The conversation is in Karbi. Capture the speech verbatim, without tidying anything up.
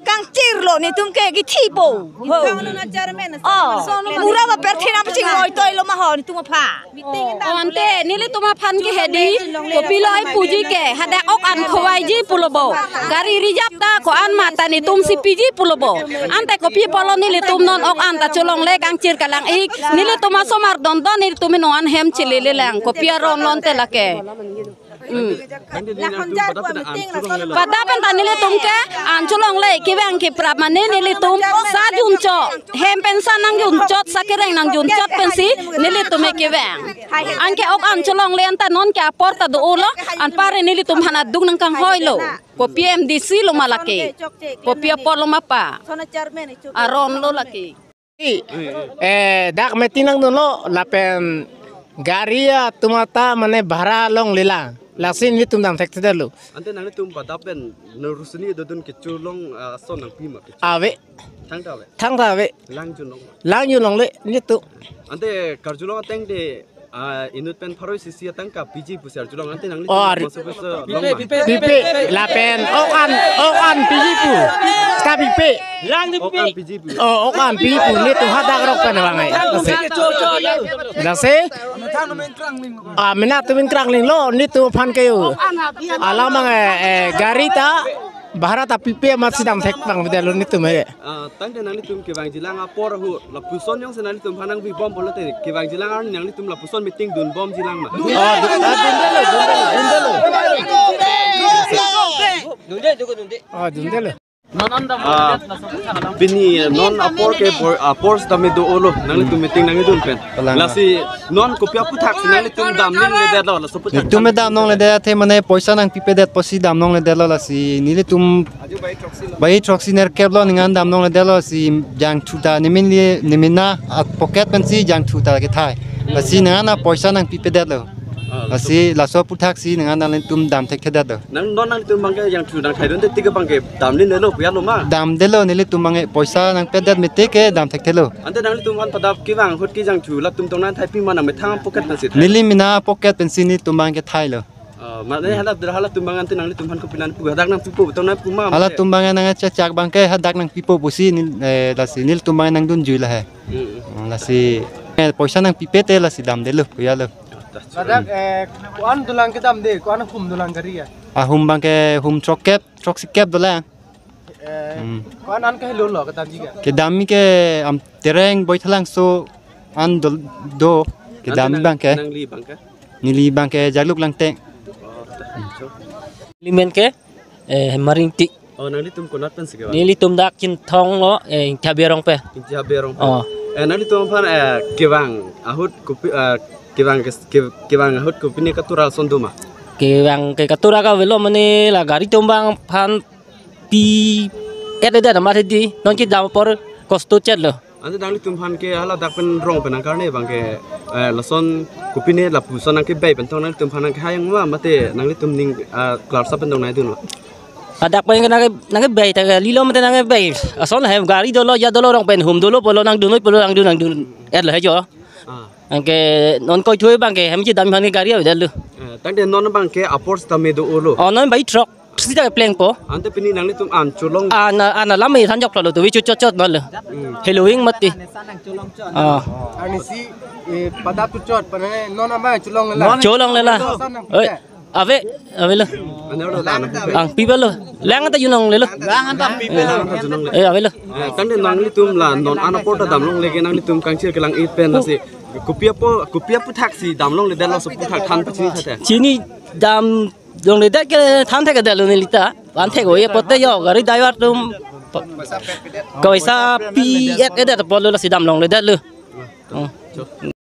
Kangchirlo netum ke kethipo. Ho. Oh, mura ba perthina pachingloitoilo ma ho netum aphan. Oh, ante nelitum aphan ke hedi, kopilo ai puji ke, hadak ok an khovaiji pulo bo. Gari reserve ta ko-an mata netum si piji pulo bo. Ante kopi apotlo nelitum non ok an ta cholongle kangchir kalang-ik. Nelitum asomar dondon nelitum non an hem chelele lang. Kopi aron lonte lake. Hmm. Pada pen ta nelitum ke an cholongle, kevang keprap mane nelitum sa junchot, hem pen sa nangjunchot, sa kereng nangjunchot pensi nelitum ke kevang. Anke ok an cholongle anta non ke apor ta do-olo, anparke nelitum aphan adung nangkanghoilo. Kopi M D C lo ma lake, kopi apotlo ma pa, aron lo lake. Eh, dak meeting nangdunlo lapen gari atum ata mane bhara longlelang. Lasi netum damthekthedetlo. Ante nanglitum pada pen nang rusuni dodun kecholong, ah, ason nangpi ma kecho? Ave. Thangta ave. Thangta ave. Langjunlong. Langjunlongle netum. Ante karjulong ateng de, ah, inut pen pharo isi isi atangka piji pusi arjulong, ante nangli Oh, ar- masuk ke se long ma? Pipe, lapen ok an, ok an piji pu. Sta pipe. Lang ni Ok an pipe. Piji pu. Oh, ok an piji pu netum hadak rok pen bang ai. Lasi. Lasi. Ah, mena tum ingkrang linglo netum aphan ke yo. Alam mang, eh, eh, gari ta bhara ta pipe amat si damthek abang bidalo netum he. Ah, tangte nanglitum kevangjilang apor ahut lapuson jongsi nanglitum aphan nangvibom pulote kevangjilang arni nanglitum lapuson meeting dunbomjilang ma? Oh, dun, ah, dundelo, dundelo, dundelo. Oh, dundelo. Ah, pini non apor ke por, apor sitame do-olo nanglitum meeting nangkedun pen. Kalang. Lasi non kopi aputhaksi nanglitum damlongledetlo, laso aputhaksi. Netum damlongledet athe mane poisa nangpipedet pusi damlongledetlo, lasi nelitum baji throksi nerkep lo ningan damlongledetlo, si jangthu ta nemin li, nemina at pocket pensi jangthu ta kethai. Lasi ningan a poisa nangpipedetlo. Ah, lasi laso aputhaksi ningan nanglitum damthekthedetlo. Nang non nanglitum abangke jangthu nangthaidunde tik abangke damlelo, puyalo ma? Damdelo, nelitum abangke poisa nangpedet mete ke damthekthelo. Ante nanglitum aphan pada kevang ahut ke jangthu latum tong nangthaipi ma, nangmethang pocket pensi thai? Neli mena pocket pensi netum abangke thailo. Ah, mane hala, halatum abang ante nanglitum aphan kopi nangpu, hadak nangpipo tong nangpu ma? Halatum abang nangchechak abangke hadak nangpipo pusi nel, eh, lasi nelitum abang nangdunjui lahai. Hmm. Hmm, lasi, eh, poisa nangpipete lasi damdelo, puyalo. Ladak, eh, ko-an dolang kedamde, ko-an ahum dolang gari ya? Ahum abangke hum throkkep, throksikep dolang. Eh, Hmm. Ko-an an ke lolo kedamji ke? Kedamji ke Amtereng Boithalangso an dol-, do, kedamji abangke. Nangli abangke? Neli abangke Jaluk Langteng. Oh, ta. Neli men ke, eh, Hemaringti. Oh, nanglitum konat pensi kevang? Nelitum dak Chinthong lo, eh, Ingti Habe arong pen. Ingti Habe arong pen. Oh. Eh, nanglitum aphan, eh, kevang ahut kopi, eh, kevang ke, ke, kevang ahut kopine katura ason do ma? Kevang ke katura ke avelo mane la gari atum abangphan pi-et-edet amat hedi, non kedam apor kosto chetlo. Ante nanglitum aphan ke haladak pen rong pen nangkarne abangke, eh, lason kopine lapuson nangkebei pen tong nanglitum aphan nangkehai ma, mate nanglitum ning, ah, klarsa pen tong nangdunlo? Hadak pen nangke, nangkebei ta kalilo mate nangkebei. Ason hem gari dolo, ya dolo, rong pen hum dolo pulo nangdun noi pulo nangdun nangdun-etlo he jo. Ah. Anke non koithui abangke hem chedam aphan ke gari avedetlo. Eh, tangte non abangke apor sitame do-olo. Oh, non baji throk. Sita plengpo. Ante pini nanglitum an cholong. Ana, ana lam e thanjok thlo tu vichu chot chot nol. Hmm. Heloing mati. Ah. Arnisi, eh, pada tu chot, pada non abang cholonglela. Cholonglela. Oi, ave, avelo. Ane ora dan. Ang pipelo. Lang ta junonglelo. Lang ta pipelo. Eh, avelo. Eh, tangte nanglitum la non an apor ta damlongle ke nanglitum kangchir kelang-ik pen lasi. Kopi apo, kopi aputhaksi damlongledetlo, laso aputhak than pachini thate? Chini dam longledet ke thanthekdetlo nelita. Thanthek-o-e pote jo gari driver atum pa-, poisa pi-et-edet apotlo lasi damlongledetlo. Oh.